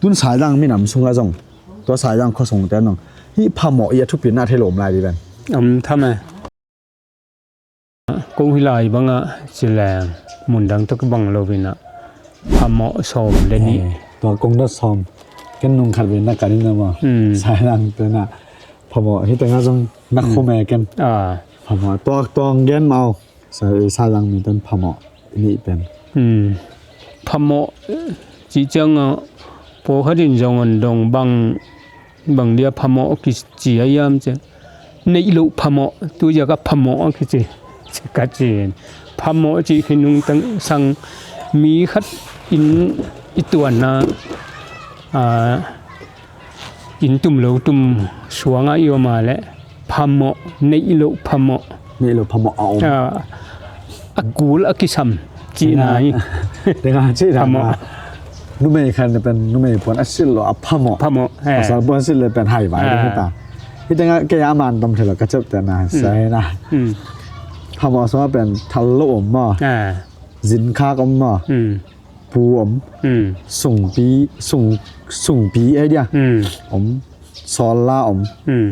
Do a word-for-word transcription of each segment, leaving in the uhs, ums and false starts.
Tun Saizang minam sungah zong, tua Saizang khua sungte zong hih phamawh i a thupina thei lo om lai dih ven. Om tham e. Ko hi lai bangah ci leng mundang tawh kibang lo inah phamawh sawm le nih. Eh, tua kong dot sawm. Ken nung khat ve na ka ding na maw. Hmm. Saizang te na phamawh hi tengah zong na khum e ken. Ah. Phamawh tua tuang gen mau. Sa, Saizang mi ten phamawh nih pen. Hmm. Phamawh cih ciangah pawlkhat in zong on dong bang, bang dia phamawh kici a hiam ci. Neih loh phamawh, tu ziaka phamawh a kici. Ci ka ci. Phamawh cih khin nungtang sang mi khat in i tuanna, ah, inn tum lo tum suangah i om a leh phamawh, neih loh phamawh. Neih loh phamawh a om. Ah, a kul a kisam cihna hi. Tengah cihna. Phamawh. Numei khat pen numei puan a silh lo a phamawh. Phamawh. Eh. Pasal puan silh le pen haivai ding hi ta. Hi tengah kei a man tom thei lo ka cep te na sa hi na. Hmm. Phamawh sungah pen thal loh om maw. Eh. Zinkhak om maw. Hmm. Pu om. Hmm. Sungpi, sung, sungpi ai dia. Hmm. Om. Sawlla om. Hmm.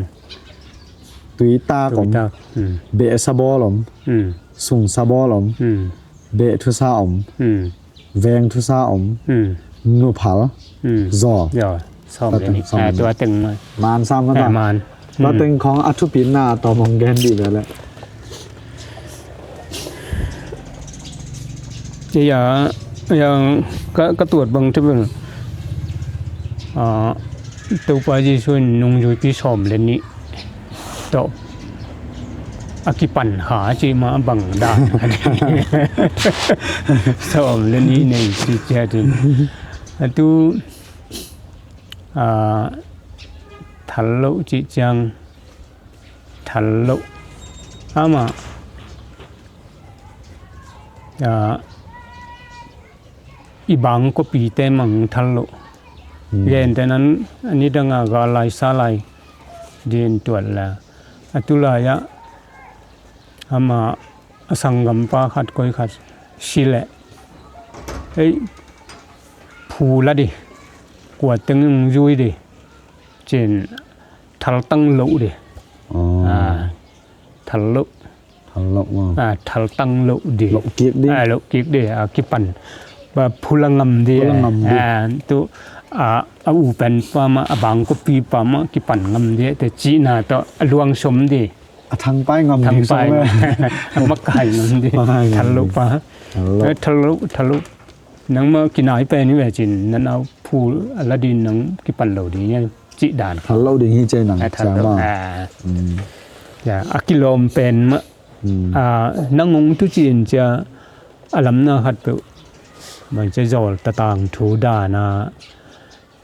Tuitak om. Tuitak. Hmm. Behsabawl om. Hmm. Sungsabawl om. Hmm. Behthusa om. Hmm. Vengthusa om. Hmm. Nuphal. Hmm. Zaw. Zaw. Sawm le nih. Sawm le nih. Ah, tua teng maw. Man sam maw ta. Eh, man. Tua teng khawng a thupina tawm hong gen dih ve leh. Ei a, ei a, ka, ka tuat bang te bel, ah, Topa Jesu in nungzuipi sawm le nih tawh a kipan kha cih mah bang dan. Sawm le nih nei cih ciat in. A tu, ah, thal loh cih ciang, thal loh. Amah, ah, i bangkawpite mang thal loh. Hmm. Gentehna in a nidanga gal lai sa lai din tuat la. A tu lai-ah amah a sanggampa khat koi khat si leh, ei, phu la dih, kua teng in zui dih, ci-in thaltang loh dih. Oh. Ah, thal loh. Thal loh maw. Ah, thaltang loh dih. Loh kik dih. Ah, loh kik dih. Ah, kipan. Ba, phu la ngam dih. Phu la ngam dih. Ah, tu, ah, a u pen pa mah, a bangkawpi pa mah kipan ngam dih te cihna tawh a luang sawm dih. A thangpai ngam dih. Thangpai sawm, eh. A makai ngam dih. Makai ngam dih. Thal loh pa. Thal loh. Eh, thal loh, thal loh. Nangmah kinai pen hi ve cin, na nau phu a la dih nang kipan lo ding hi, cih dan. Thal lo ding hi ci nang. Ah, thal lo. Cia mah. Ah. Mm. Ya, a kilawm pen mah. Mm. Ah, nang hong tu ci-in cia a lamna khat peuh. Bang cia zawl tatang thu dan a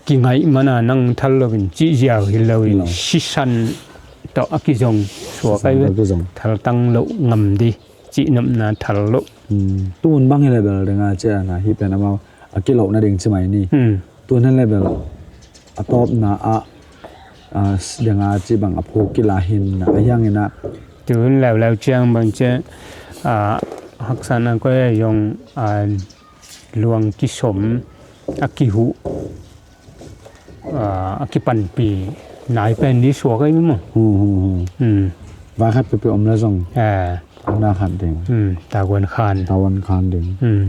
kingaih mana nang thal loin cih ziau hi loin, lo, sisan tawh a kizong suak ai ve. Sisan tawh a kizong. Thaltang loh ngam dih, cih nopna thal loh. Hmm. Tun bang hi le bel ding a cia na hi pen amau a kilohna ding ci mai ni. Hmm. Tun hi le bel a tawpna ah, ah, ding a ci bang a phuk kila hin na a hiang in a. Tun leuleu ciang bang cia, ah, haksatna koi a zong, ah, luang kisom a kihuh, ah, a kipanpi nai pen dih suak ai maw. Hmm, hmm, hmm. Hmm. Vai khat peuhpeuh om le zong. Ah. Om na khan ding. Hmm, tavuan khan. Tavuan khan ding. Hmm.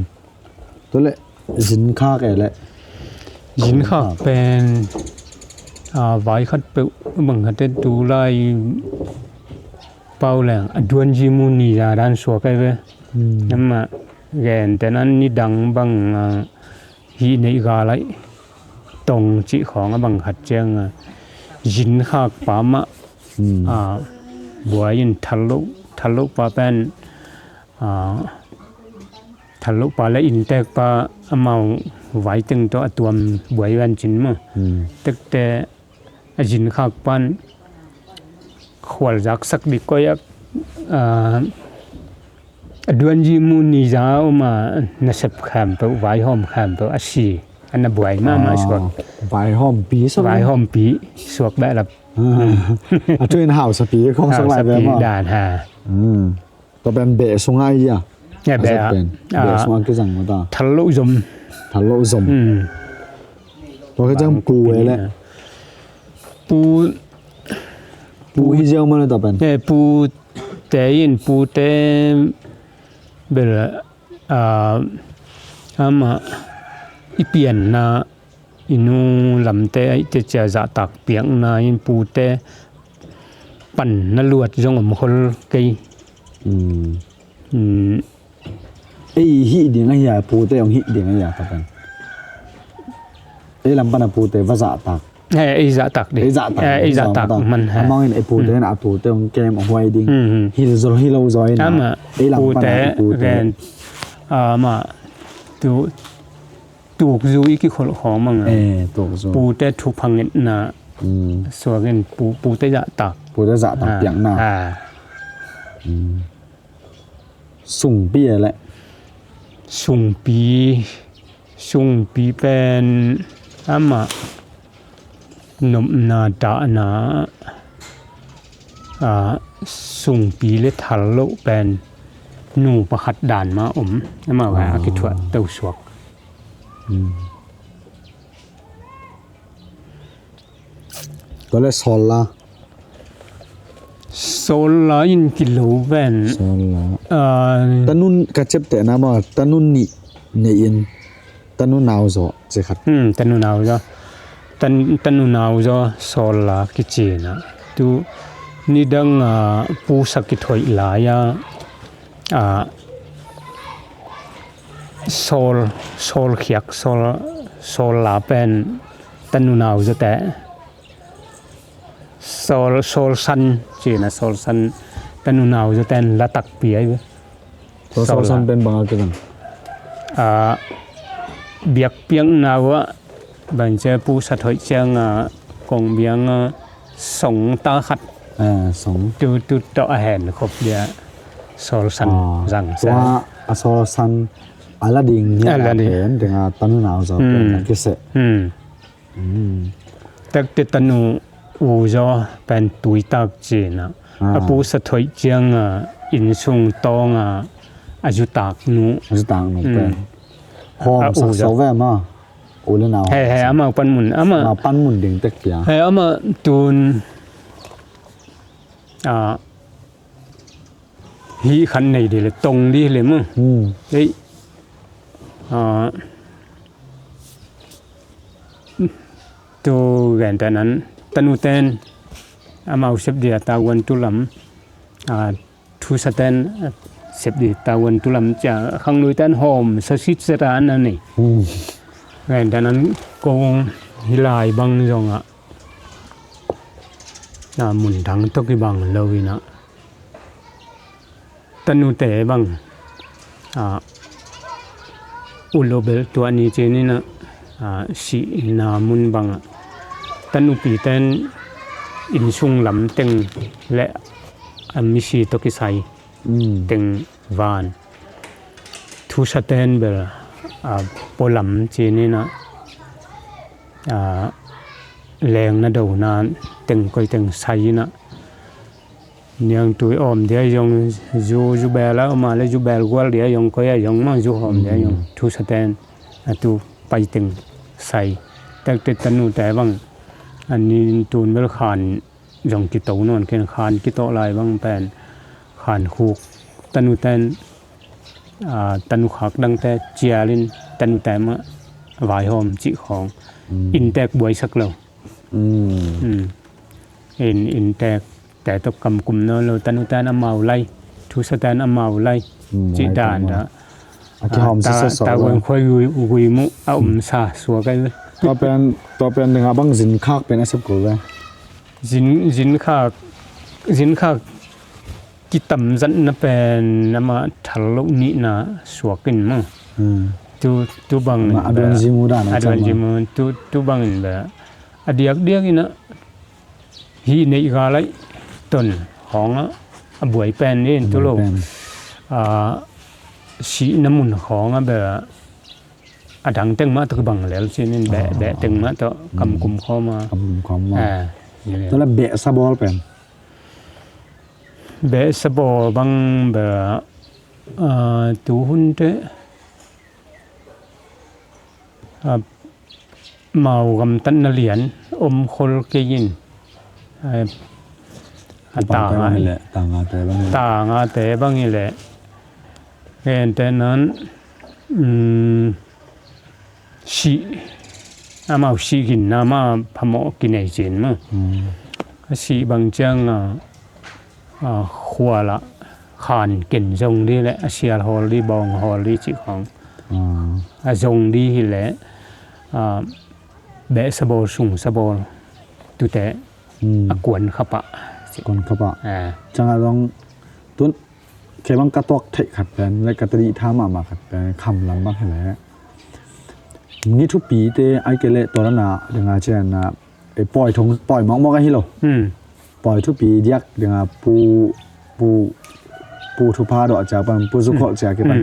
Tua leh zinkhak e leh. Zinkhak pen, ah, vai khat peuh bang khat te tu lai pau leng a duanzi mu ni za dan suak ai ve. Hmm. Namah gentehna in nidang bang, ah, hih neih ga laih tong cih khawng a bang khat ciang, ah, zinkhak pa mah, hmm, ah, buai in thal loh, thal loh pa pen, ah, thal loh pa le inntek pa amau vai teng tawh a tuam buai van cin maw. Hmm. Tekte a zinkhak pan khualzak sak dih koi a, ah, a duanzi mu ni za om a nasep khempeuh, vaihawm khempeuh a si, a na buai mahmah suak. Ah, vaihawmpi suak. Vaihawmpi suak behlap. Ah, a thu in hausapi khawng sak lai ve maw. Hausapi dan ha. Hmm. Tua pen beh sungah hi a. Ya, beh a. Beh sungah kizang maw ta. Thal loh zom. Thal loh zom. Hmm. Tua ka ciang pu e le. Pu, pu hi ziau mah le tua pen. Eh, pu te in pu te bel, ah, amah i pianna i nu lamte aih te cia zahtak piakna in pute pan na luat zong om khol kei. Mm. Mm. Ei hih ding ahi a pute hong hih ding ahi a ka pen. Ei lam pan a pute va zahtak. He, ei zahtak ding. Ei zahtak. He, ei zahtak man he. Amau in ei pute na a pute hong kem hong huai ding. Mm, mm. Hil zol hilo zoi na. Ama ei lam pan a pute. Ama tu tukzu i kikholh khawng mang a. Eh, tukzu. Pute thupha ngetna. Mm. Suakin pu, pute zahtak. Pute zahtak piakna. Ah. Mm. Sungpi e le. Sungpi, sungpi pen amah nopna dahna, ah, sungpi le thal loh pen nu pakhat dan mah om. Amah vai a kithuah to suak. Tua le sawlla. Sawlla in kilo ven. Sawlla. Ah, tanun ka ciaptehna maw, tanun nih nei in, tanu nau zaw ci khat. Hmm, tanu nau zaw. Tan, tanu nau zaw sawlla kici na. Tu nidang, ah, pusa kithoih lai a, ah, sawl, sawl khiak, sawl, sawlla pen tanu nau zawte. Sawl, sawl san, ci na sawl san tanu nau zawten la takpi ai ve. Sawl, sawl san pen bang a kizang? Ah, biakpiakna uh ah, bang cia pusa thoih ciang a, kong biang a, song ta khat. Ah, song. Tu, tu tawh a hen khop dia sawl san zang sa. Tua a sawl san a la ding hi a la ding. Pen, ding a tanu nau zaw pen a kiseh. Hmm. Takte tanu u zaw pen tuitak ci na. Ah. A pusa thoih ciang a, innsung tawng a, a zutak nu. A zutak nu pen. Hawm sak zaw ve ama. U le nau. He, he, ama panmun, ama. Ama panmun ding tek pia. He, ama tun, ah, hih khan nei dih le tong dih le mu. Hmm. Ei. Ah, tu gentehna in tanu ten amau sep dih a tavuan tu lam. Ah, thusa ten sep dih tavuan tu lam cia khanglui ten hawm sa sit sa ta an a nei. Hmm. Gentehna in kong hih lai bang zong a, ah, mun dang tawh kibang lo in a. Tanute bang, ah, u lo bel tua ni ci ni na, ah, sihna mun bang a. Tanupi ten innsung lam teng le, ah, misi tawh kisai teng van. Thusa ten bel, ah, pualam ci ni na, ah, lengna dona teng koi teng sai na. Niangtui awm dia zong zu, zu bel a, ama le zu bel gual dia zong koi a zong ma zu hawm dia zong. Thusa ten a tu pai teng sai. Takte tanute bang. A ni tun bel khan zong kito nawn ken khan kito lai bang pen. Khan khuk tanu ten, ah, tanu khak dangte cial in tanute ma vaihawm cih khawng. Inntek buaisak lo. Mm. Mm. In, inntek te tawh kamkum nawn lo, tanu ten amau lai, thusa ten amau lai. Mm, cih lai dan tawh dah. A kihawm sisa sawh tavuan khuai gui, gui mu a um sa suak ai. Tua pen, tua pen ding a bang zin khak pen a sep kul ve. Zin, zin khak, zin khak kitamzatna pen ama thal loh nihna suak in maw. Hmm. Tu, tu bang in a duan zimu dan a duan zimu, tu, tu bang in bel a diakdiak in a hih neih ga laih ton hawng a, a buai pen in tu lo. A sihna mun hawng a bel a dang teng mah tawh kibang lel cin in beh, beh teng mah tawh kamkum khawm a. Kamkum khawm a. Ah, ni le. Tu la beh sabawl pen. Beh sabaw bang beh, ah, tu hun te, ah, Mau gamtatna lian om khol kei in, eh, a tanga, tangate bang hi leh, tangate bang hi leh, gente nan, um, sih, amau sih ginna mah phamawh kinei cin maw. A sih bang ciang a, a, khual ah khan ken zong dih leh a sial hawl dih, bawng hawl dih cih khawng a zong dih hi leh, a, beh sabawl, sung sabawl tute a kuan khapah. Kuan khapah. Ciangah zong tun kei bang ka tuak theih khat pen le ka tadih tha mahmah khat pen kham lam bang hi leh ni thupite ai kei leh tua dana dingah cianah, eh, pawi thong, pawi mawkmawk ahi lo. Pawi thupi diak dingah pu, pu, pu thupha dawh cia pan, pu zukholh cia kipan.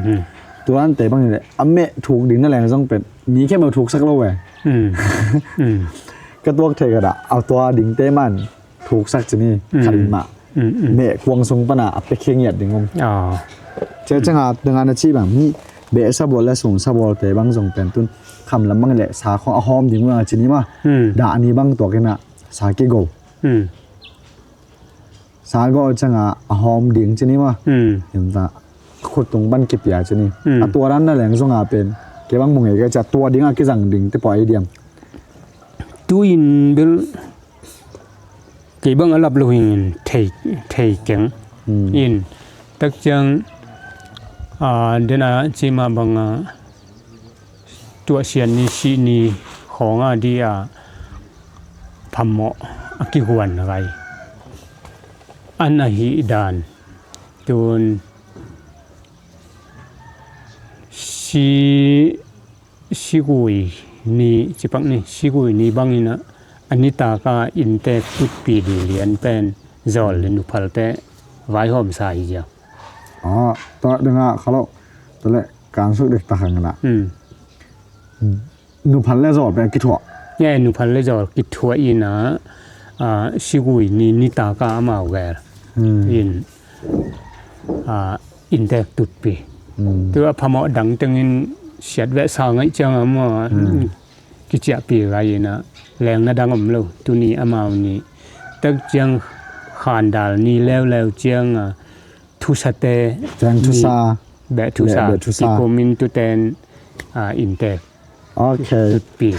Tuante bang hi leh a meh thuk ding na leng zong pen mi khempeuh thuksak lo ve. Ka tuak theih khat ah a tua dingte man thuksak cini khat in mah. Meh kuang sung pana a pekhe ngiat ding om. Cia cianga dingah na cih bang mi beh sabawl le sung sabawlte bang zong pen tun kham lam bang hi leh sa khong a hawm ding uh a cini mah. Dah ni bang tuak inah sa kigo. Sa go cianga a hawm ding cini mah. Himta khut tung pan kipia cini. A tua dan na leng zonga pen kei bang mu ngei ka cia tua dingah kizang ding te pua i diam. Tu-in bel kei bang a lap lo hingin thei, thei keng. In tak ciang, a, dena cima banga tuahsiat ni, sih ni khawng a dih a phamawh a kihuan gai an ahih dan tun si, sigui ni cipak ni, sigui ni bangin a, a nitaka inntek tutpi ding lian pen zawl le nuphalte vaihawmsa hi ziau. Ah, tua dingah kha lo, tua le kan suk dek ta hang na. Nuphal le zawl pen kithuah. Nge nuphal le zawl kithuah ina, a, sigui ni nitaka amau gel in, a, inntek tutpi. Tua phamawh dang tengin siat veh sa ngaih cianga maw, kiciahpi gai ina lengna dang om lo. Tuni amau ni tak ciang khandal ni leuleu cianga thusate, beh thusa kikumin tuten, a, inntek tutpi.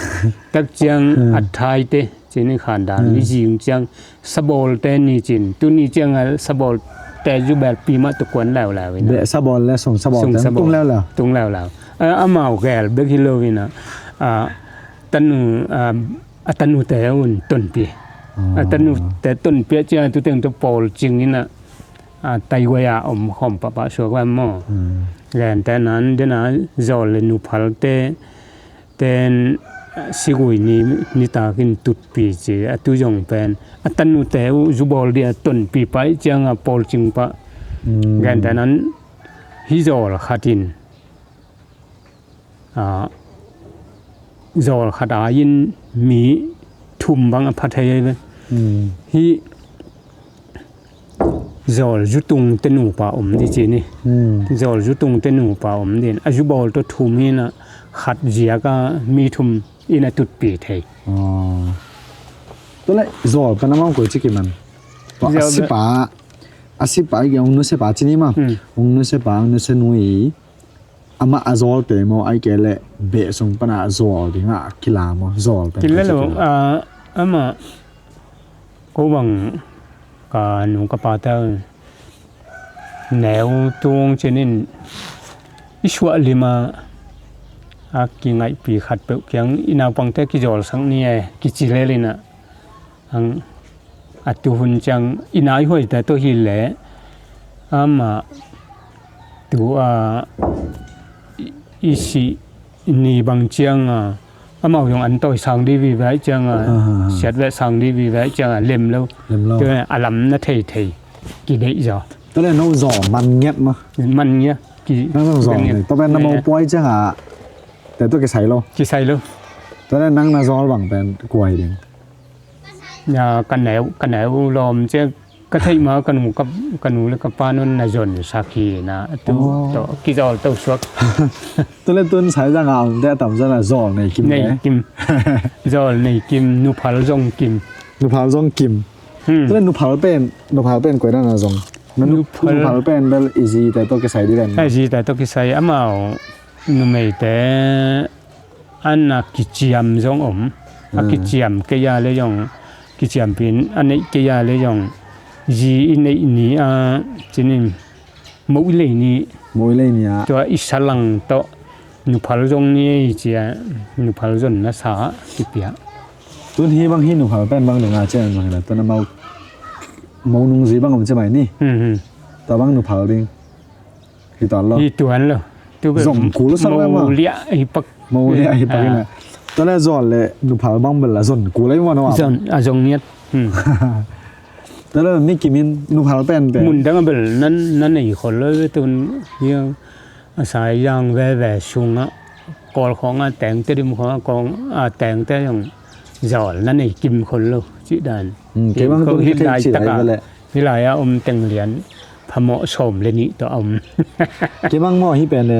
Tak ciang a thaite cini khandal ni zing ciang sabawlte ni cin, tuni cianga sabawlte zubelpi mah tukuan leuleu ina. Beh sabawl le sung sabawl tung leuleu. Tung leuleu. A, amau gel bek hi lo ina, a, tanu, a, a tanute un tonpi. A tanute tonpi a ciang tuteng tu pawl cing ina, a, taiguai a om khawm pahpah suak lam maw. Gentehnan dena zawl le nuphalte ten, a, sigui ni, nitakin tutpi ci a tu zong pen a tanute uh zubawl dia tonpi pah cianga pawl cing pah. Gentehnan hi zawl khatin, a, zawl khat a in mi thum bang a pha thei ve. Hi zawl zutung te nupa om di cini. Zawl zutung te nupa om din a zubawl tawh thum hina khat ziaka mi thum ina tutpi thei. Tua le zawl pan amau koi ciki man. A sipa, a sipa i ge ong nusepa cini ma. Ong nusepa, ong nusenui. Amah a zawlte maw, ai kei leh beh sung pana a zawl dingah a kila maw, zawl pen kila lo. Amah ko bang ka nu ka pate neu tung cinin i suah lima a kingaihpi khat peuh kiang i naupangte kizawlsak ni e kici lelinah ang a tuhun ciang i naihuaite tawh hi leh amah tu a i sih ni bang cianga amau zong an tawi sang dih vive cianga siat veh sang dih vive cianga lem lo. Lem lo. Tua a lam na thei thei kideih zaw. Tua le no zaw man ngiat ma. Man ngiat. Nang zong zaw ni tua pen na mo puai cianga te tua kisai lo. Kisai lo. Tua le nang na zawl bang pen kuai ding. Ka neu, ka neu lawm ciang Ka theih ma ka nu, ka, ka nu le ka pa nun na zon sak hi na, tu tawh kizawl to suak. Tu le tun Saizang a omte a tamzaw na zawl nei kim nei kim. Zawl nei kim, nuphal zong kim. Nuphal zong kim. Hmm. Tu le nuphal pen, nuphal pen koi na na zong. Nuphal pen bel i zite tawh kisai di len. I zite tawh kisai, amau numeite a na kiciam zong om. A kiciam kei a le zong, kiciam pin a neih kei a le zong, zi i neih ni a, cinin moh i lei ni. Moh i lei ni a. Tua i salang tawh nuphal zong ni ei cia, nuphal zon na sa kipia. Tun hi bang hi nuphal pen bang ding a cia bang hi la, tun a moh, moh nung zi bang om cia mai ni. Tua bang nuphal ding. Hi tuan lo. Hi tuan lo. Zong kul sak le ma. Mo liah hi pak. Mo liah hi pak ina. Tua le zawl le nuphal bang bel a zon kul le ma no. Zon a zong niat. Tua le mi kimin nuphal pen pen. Mun dang a bel nan nan ei khol lo tun hiang a Saizang veve sung a kol khong a teng te dim khong a kong a teng te zong zawl nan ei kim khol lo ci dan. Kei bang tun hi lai taka. Hi lai a om teng lian phamawh sawm le nih tawh a om. Kei bang maw hi pen le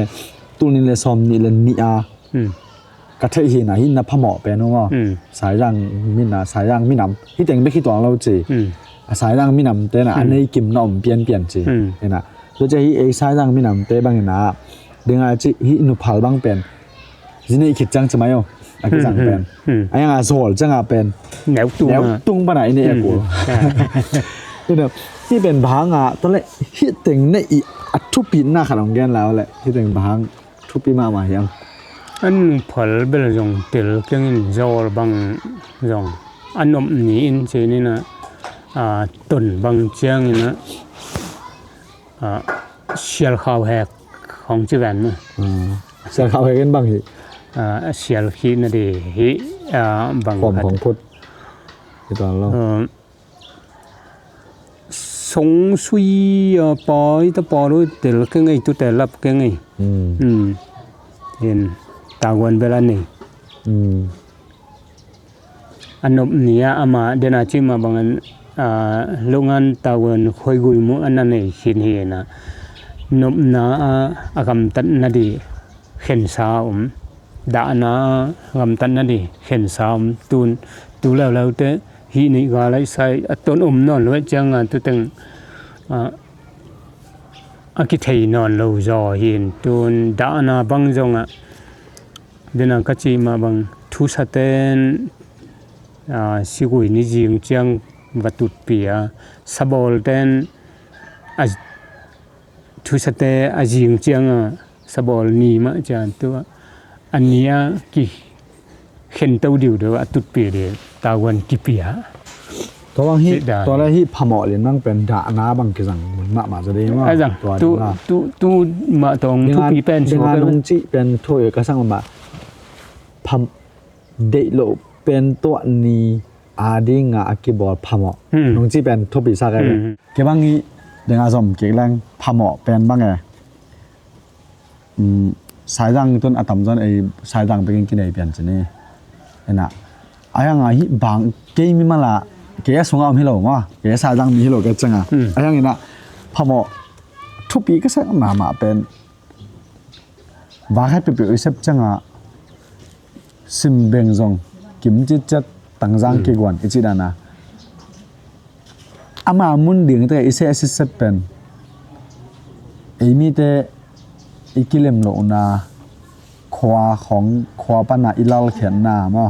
tul nih le sawm nih le nih a ka theih hi na hi na phamawh pen uh maw. Saizang min a Saizang minam hi teng bek hi tuang lo ci. A Saizang minam te na a nei kim na om pianpian ci. Hi na tua ci hi ei Saizang minam te bang hi na ding a ci hi nuphal bang pen. Zi neih khit ciang ci mai aw a kizang pen a yang a zawl ciang a pen neu tung pana i neih a kul. Hi pen bang a tawh le hi teng neih i a thupina khat ong gen lau le hi teng bang thupi mahmah hiam. A nuphal bel zong tel keng in zawl bang zong a nop ni in ci ni na a ton bang ciang in a sial khau hek hong ci ven mu. Sial khau hek in bang hi. Sial khih na di hi bang khong phut hi tuan lo. Song sui a pai ta pa ru tel keng ei tu tel lap keng ei. Hin taguan bel a nei. A nop ni a ama dena ci ma bang a lungan taguan khoigui mu a na nei khin hi na nopna a gamtat na di khensa um dahna a gamtat na di khensa um tun tu leuleu te hi nei ga lai sai a ton um nawn lo ciang a tu teng a kithei nawn lo zaw hin tun dahna bang zong a dena ka ci ma bang thusa ten sigui ni zing ciang va tutpi a sabawl ten a thusate a zing ciang a sabawl ni mah cian tu a ni a ki khen to diu deuh a tutpi deuh taguan kipia. Tua bang hi tua le hi phamawh lin bang pen dahna bang kizang mun mahmah zaw dei mah. A zang tu tu tu mah tawng thupi pen suak nung cih pen thu ka sang mah pham deih loh pen tuah ni a ding a a kibawl phamawh nung cih pen thupi sak e. Kei bang hi deng a zom kik leng phamawh pen bang e. Saizang tun a tamzaw ei Saizang pekin kinei pian ci ni. Ena a yang a hi bang kei mi mala kei a sunga om hi lo ma kei a Saizang mi hi lo kei canga a yang ina phamawh thupi ka sak mahmah pen va khat peuhpeuh i sep canga simbeng zong kim citciat tangzang kiguan i ci dana ama mun ding te i seh a sitset pen ei mite i kilem lohna khua khong khua pana i lalkhiatna maw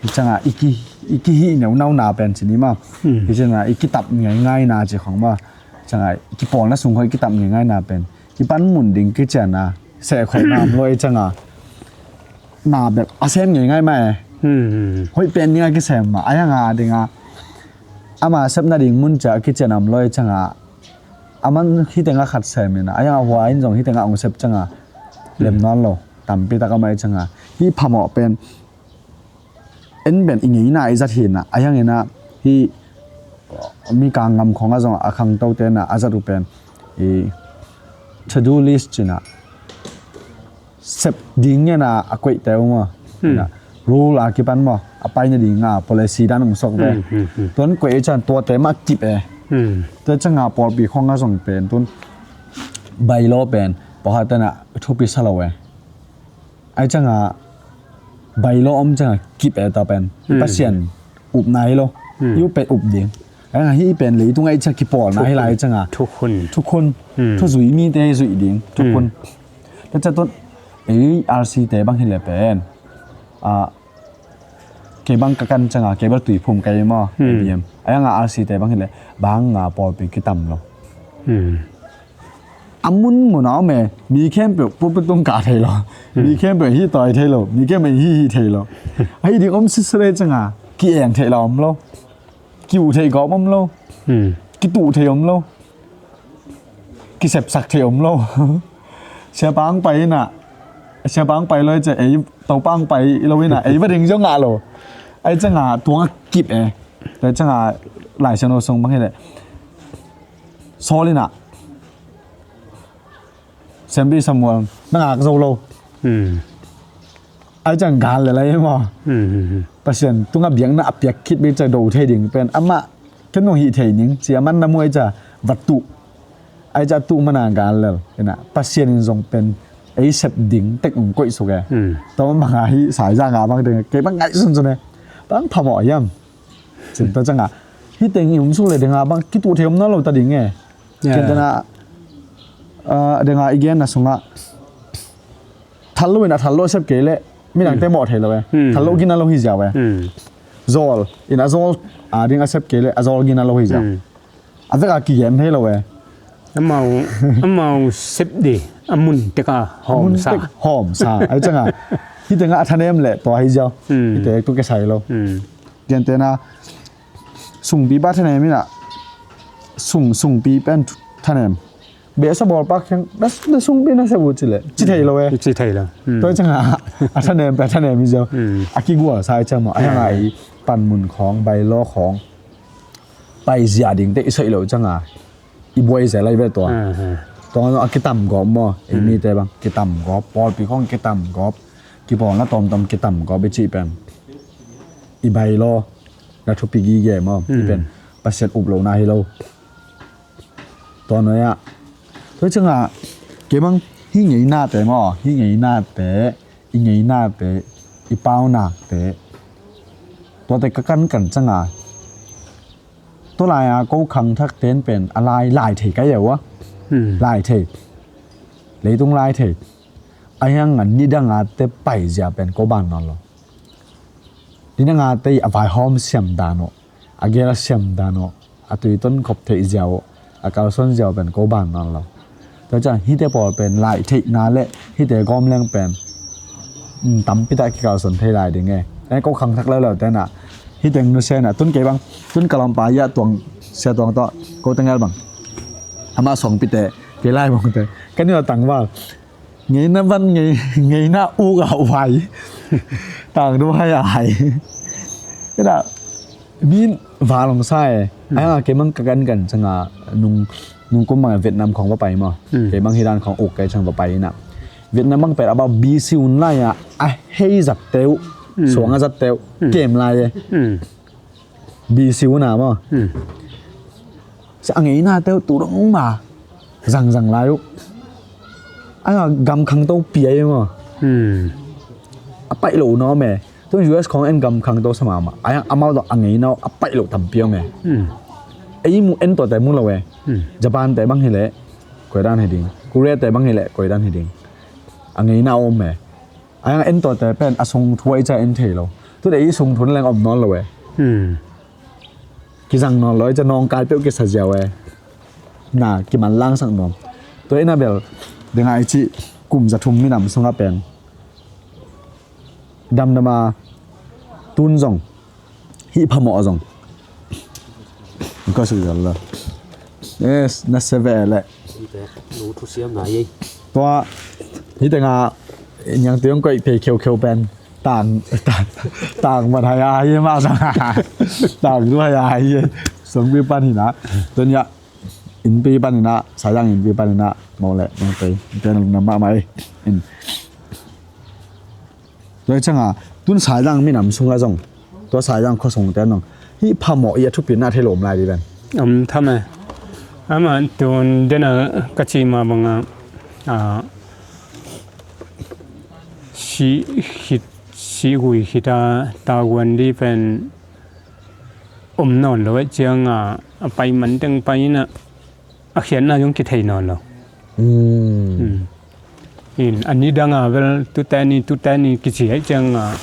hi canga i ki i kihih neunauna pen ci ni maw hi canga i kitap ngaingaina ci khong maw canga i kipawlna sung khong i kitap ngaingaina pen i pan mun ding kiciana seh khong nam lo i canga na bel a sem ngaingai mah e. Hoih pen ding a kisem mah a yang a ding a ama sepna ding mun cia a kician am loi canga a man hiteng a khat sem ina a yang a hua in zong hiteng a ong sep canga lem nawn lo tampi tak a mah i canga hi phamawh pen en pen i ngeina i zat hina a yang ina hi mi kang ngam khong a zong a khangto tena a zat uh pen i to do list cina sep ding ngena a koihte uh maw rule a kipan maw a paina dinga policy dan ong sok ve. Tuan koih i can tuate mah kip e Hmm. Tua ciangah pawlpi khawngah zong pen tun, bylaw pen pawlkhat tenah thupi sa lo e. Ai ciangah bylaw om ciangah kip e, tua pen i, hmm, Pasian upna hi lo. Hmm. I up pen up ding. Ai ciangah hih pen leitungah i ciah kipawlna hi lai, ai ciangah thukhun. Thukhun. Hmm. Thuzui mite zuih ding. Thukhun. Hmm. Tua ciah tun ei R C te bang hi le pen, ah, kei bang ka kan ciangah, kei bang Tuiphum ka hi maw, hmm, A B M. Ai ciangah R C te bang hi le bang a pawlpi kitam lo. Hmm. A mun mun a om e, mi khempeuh pulpit tung kah thei lo. Hmm. Mi khempeuh hih tawi thei lo, mi khempeuh hih hih thei lo. Ahi ding om sitset e, ciangah ki-eng theih lo om lo. Ki-uh theih gawp om lo. Hmm. Kituh theih om lo. Kisepsak theih om lo. Siapa ang pai inah, siapa ang pai lo i ciah, ei Topa ang pai lo inah, ei va ding zong ngah lo. Ai ciangah tuang a kip e. Tua ciangah Lai Siangtho sung bang hi le, Saul inah, Siampi Samuel na ngak zo lo. Hmm. Ai ciang gal le lai maw. Hmm, hmm, hmm. Pasian tungah biakna a piak khit bek ciah do thei ding pen amah ken nong hih thei ning ci a man na muai ciah va tuh. Ai ciah tuh mana gal lel. Inah Pasian in zong pen ei sep ding tek ong koih suk e. Hmm. Tua bang a hih Saizang a bang ding kei bang ngaihsun sun e. Bang phamawh hiam. Cin tua ciangah hih teng i um suk le ding a bang kituh thei om na lo ta ding e. Yeah. Cian tenah, ah, ding a i genna sungah thal lo in a thal lo sep kei le midangte, hmm, mawh thei lo e. Hmm. Thal lo gina lo hi ziau e. Hmm. Zawl in a zawl a ding a sep kei le a zawl gina lo hi ziau. Hmm. A vek a kigen thei lo e. Amau, amau sep ding a mun tek a hawmsa. Mun tek hawmsa. Ai ciangah hih tengah a thanem le tua hi ziau. Hmm. Hih teng tu kisai lo. Hmm. Cian tenah sungpipa thanem inah, sung, sungpi pen thanem. Behsa bawlpa kiang, na, na sungpi na sep uh ci le ci thei lo e. Ci thei lo. Hmm. Tua ciangah a thanem pen a thanem hi ziau. Hmm. A kigualsa i ciang maw. Ai ciangah i panmun khawng, bylaw khawng paizia ding te i soih lo ciangah i buai zel lai ve tua. Ah, ah. Tua a kitam gawp maw. Ei, hmm, mite bang kitam gawp, pawlpi khawng kitam gawp, kipawlna tawmtawm kitam gawp i cih pen i bylaw na thupi gige maw. Hmm. I pen Pasian up lohna hi lo. Tua nuai-ah tua ciangah kei bang hih ngeinate maw, hih ngeinate, i ngeinate, i paunakte, tuate ka kankan ciangah tua lai-a ko khangthak ten pen a lai, lai thei ka hi a uh a. Hmm. Lai thei. Leitung lai thei. A hiang a nidang a te paizia pen ko ban nawn lo. Nidang a te i a vaihawm siam dan uh, a gel siam dan uh, a tui ton khop theih ziau uh, a kalsuan ziau pen ko ban nawn lo. Tua ciang hihte pawl pen lai theihna le hihte gawm leng pen, mm, tampi tak kikalsuan thei lai ding e. E, ko khangthak leuleu tenah hih teng nusia inah tun kei bang, tun ka lawmpa ia tuang, sia tuang tawh ko teng el bang, amah suangpite, kei lai bangte, ka ni aw tangval. Ngeina van ngei, ngeina uk a uai. Tang du hai a hai. Ina min va long sa e. Hmm. Ai a kei mang ka kan kan cianga nung, nung kum mang Vietnam khong va pai maw. Hmm. Kei mang hi dan khong uk kei ciang va pai ina. Vietnam mang pet a ba B C un lai a, a hei zat teu, hmm, suang a zat teu, hmm, kem lai e. Hmm. B C un a maw. Hmm. Sa a ngeina teu tu dong ma zangzang lai uh. A gam khangto pia e maw. Hmm. A paih lo na om e. Tu U S khong en gam khangto sa mahmah. A yang amau dong a ngeina uh a paih lo tampi om e. Hmm. Ei mu en tuate mu lo e. Hmm. Japan te bang hi leh koi dan hi ding. Korea te bang hi leh koi dan hi ding. A ngeina om e. A yang en tuate pen a sung thu a i ca en thei lo. Tu dei i sung thu na leng om nawn lo e. Hmm. Kizang nawn lo e, ca nawngkai peuh kisa ziau e. Na kiman langsak nuam. Tua ina bel deng a i cih kum za thum minam sungah pen damdam a tun zong hih phamawh zong. Ka suk zal lo. Yes, na se ve le. Lu thu siam na ye. Tua hih teng a niang tiang koih thei kheukheu pen tang, tang, tang mat hai a ye ma sa. Tang du hai a ye. Song bi pan hi na. Tua nia innpi pan hi na, Saizang innpi pan hi na. Mau le, mau tei. Tua na mahmah e. In. Tua hi cianga tun Saizang minam sungah zong, tua Saizang khuasung te zong hih phamawh i a thupina thei lo om lai di ven. Om tham e. Amah tun dena ka cih mah bangah, ah, sih khit, sih gui khit a tavuan dih pen om nawn lo eh ciangah a pai man teng pai inah a khiatna zong kithei nawn lo. Mm. Mm. In a nidangah vel tute ni tute ni kici eh ciangah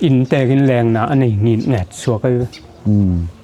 innteek in lengna a nei ngitnget suak eh. Mm.